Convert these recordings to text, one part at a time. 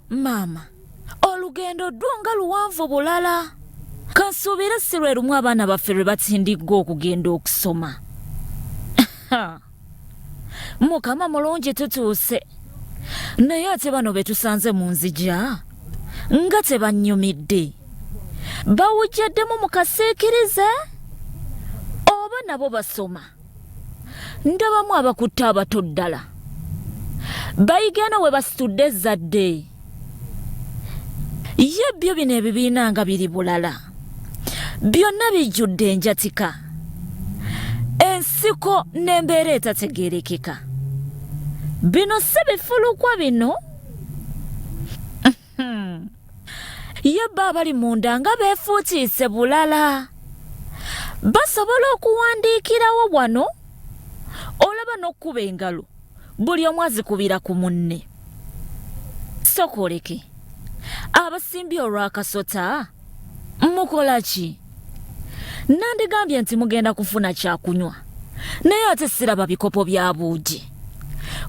Maama, olugendo dwo nga luwanvu bulala. Kansuubire si lwe lumu abaana baffe lwe batindigga okugenda okusoma. Mukama mulungi tutuuse. Naye ate bano be tusanze mu nzija nga tebannyumidde. Bawujjaddemu mu kasiikirize oba nabo basoma? Ndabamu abakutte abato ddala. Bayiga eno we basitudde ezzadde. Ye byo bino ebibiina nga biri bulala. Byonna bijjudde enjatika. Ensiko n'embeera etategeerekeka. Bino si bifulukwa bino? Ye bo abali munda nga beefuutiise bulala. Basobola okuwandiikirawo wano olaba n'okukuba engalo buli omu azikubira ku munne. Sokoleke abasimbye olw'akasota mukola ki? Nandigambye nti mugenda kufuna kyakunywa naye ate siraba bikopo bya buugi.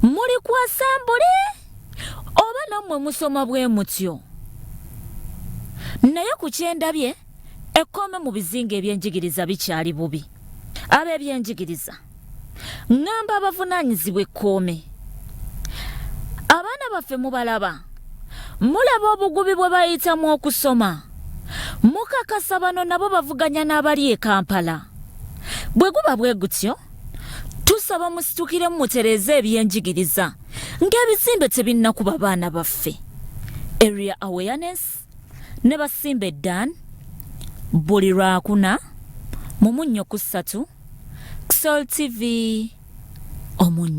Muli ku asembuli oba nammwe musoma bwe mutyo? Naye ku kye ndabye ekkoome mu bizinga ebyenjigiriza bikyali bubi. Ab'ebyenjigiriza ŋŋamba abavunaanyizibwa ekkoome. Abaana baffe mubalaba? Mulaba obugubi bwe bayitamu okusoma? Mukakasa bano nabo bavuganya n'abali e Kampala? Bwe guba bwe gutyo, tusaba musitukiremu mutereeze ebyenjigiriza ng'ebizimbe tebinnakuba baana baffe. Area Awareness ne Basimbe Dan buli Lwakuna mu munnyo ku ssatu, Xol TV omunnyo.